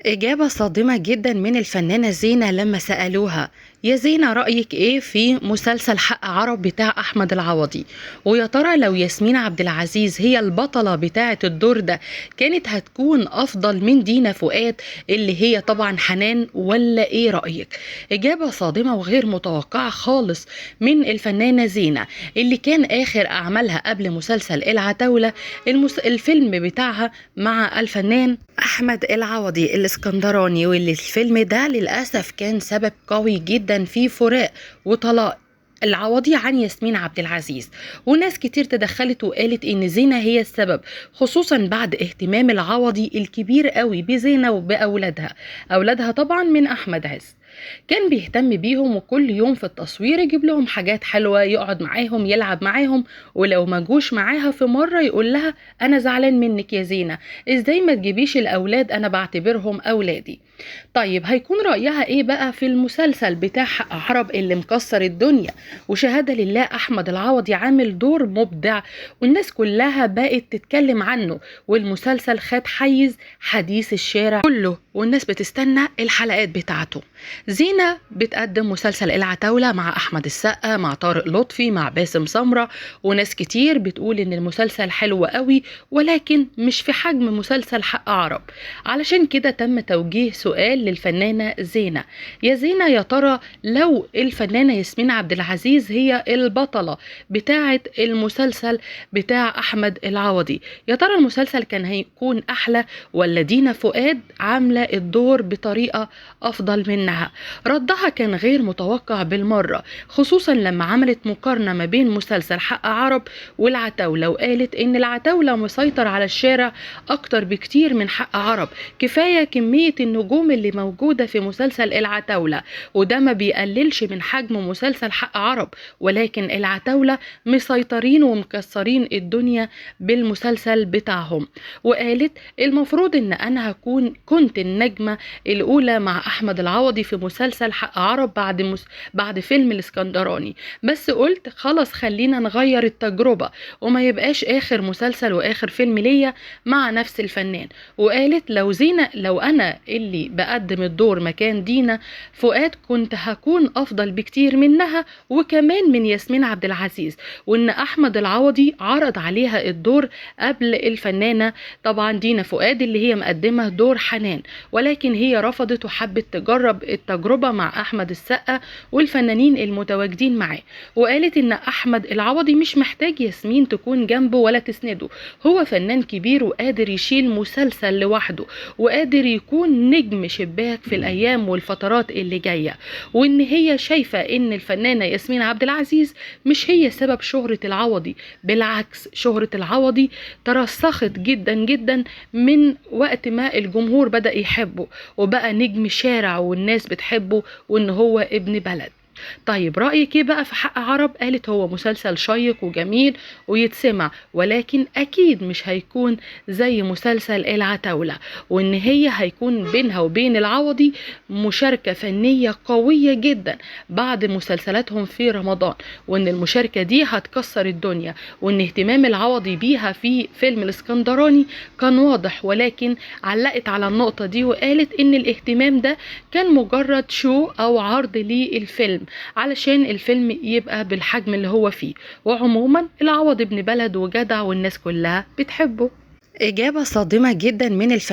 إجابة صادمة جدا من الفنانة زينة لما سألوها: يا زينة رأيك إيه في مسلسل حق عرب بتاع أحمد العوضي؟ ويا ترى لو ياسمين عبد العزيز هي البطلة بتاعة الدور ده كانت هتكون أفضل من دينا فؤاد اللي هي طبعا حنان، ولا إيه رأيك؟ إجابة صادمة وغير متوقعة خالص من الفنانة زينة اللي كان آخر أعمالها قبل مسلسل العتاولة الفيلم بتاعها مع الفنان أحمد العوضي الاسكندراني، واللي الفيلم ده للأسف كان سبب قوي جدا في فراق وطلاق العوضي عن ياسمين عبد العزيز، وناس كتير تدخلت وقالت ان زينة هي السبب، خصوصا بعد اهتمام العوضي الكبير قوي بزينة وبأولادها، أولادها طبعا من أحمد عز، كان بيهتم بيهم وكل يوم في التصوير يجيب لهم حاجات حلوة، يقعد معاهم يلعب معاهم، ولو ما جوش معاها في مرة يقول لها أنا زعلان منك يا زينة، إزاي ما تجيبيش الأولاد، أنا بعتبرهم أولادي. طيب هيكون رأيها إيه بقى في المسلسل بتاع حق عرب اللي مكسر الدنيا؟ وشهادة لله أحمد العوضي عامل دور مبدع والناس كلها بقت تتكلم عنه، والمسلسل خد حيز حديث الشارع كله والناس بتستنى الحلقات بتاعته. زينة بتقدم مسلسل العتاولة مع أحمد السقا، مع طارق لطفي، مع باسم سمرة، وناس كتير بتقول إن المسلسل حلو قوي ولكن مش في حجم مسلسل حق عرب. علشان كده تم توجيه سؤال للفنانة زينة: يا زينة يا ترى لو الفنانة ياسمين عبد العزيز هي البطلة بتاعة المسلسل بتاع أحمد العوضي، يا ترى المسلسل كان هيكون أحلى ولا دينا فؤاد عاملة الدور بطريقة أفضل منها؟ ردها كان غير متوقع بالمرة، خصوصا لما عملت مقارنة ما بين مسلسل حق عرب والعتاولة، وقالت إن العتاولة مسيطر على الشارع أكتر بكتير من حق عرب، كفاية كمية النجوم اللي موجودة في مسلسل العتاولة، وده ما بيقللش من حجم مسلسل حق عرب، ولكن العتاولة مسيطرين ومكسرين الدنيا بالمسلسل بتاعهم. وقالت المفروض إن أنا كنت النجمة الأولى مع أحمد العوضي في مسلسل حق عرب بعد فيلم الاسكندراني، بس قلت خلاص خلينا نغير التجربة وما يبقاش آخر مسلسل وآخر فيلم ليا مع نفس الفنان. وقالت لو زينة لو أنا اللي بقدم الدور مكان دينا فؤاد كنت هكون أفضل بكتير منها وكمان من ياسمين عبد العزيز، وإن أحمد العوضي عرض عليها الدور قبل الفنانة طبعا دينا فؤاد اللي هي مقدمة دور حنان، ولكن هي رفضت وحبت تجرب التجربة مع أحمد السقا والفنانين المتواجدين معاه. وقالت إن أحمد العوضي مش محتاج ياسمين تكون جنبه ولا تسنده، هو فنان كبير وقادر يشيل مسلسل لوحده وقادر يكون نجم شباك في الأيام والفترات اللي جاية، وإن هي شايفة إن الفنانة ياسمين عبد العزيز مش هي سبب شهرة العوضي، بالعكس شهرة العوضي ترسخت جدا جدا من وقت ما الجمهور بدأ يحبه وبقى نجم شارع والناس بتحبه وإن هو ابن بلد. طيب رأيك ايه بقى في حق عرب؟ قالت هو مسلسل شيق وجميل ويتسمع، ولكن اكيد مش هيكون زي مسلسل العتاولة، وان هي هيكون بينها وبين العوضي مشاركة فنية قوية جدا بعد مسلسلاتهم في رمضان، وان المشاركة دي هتكسر الدنيا، وان اهتمام العوضي بيها في فيلم الاسكندراني كان واضح، ولكن علقت على النقطة دي وقالت ان الاهتمام ده كان مجرد شو او عرض للفيلم علشان الفيلم يبقى بالحجم اللي هو فيه. وعموما العوض ابن بلد وجدع والناس كلها بتحبه. إجابة صادمة جدا من الفنان.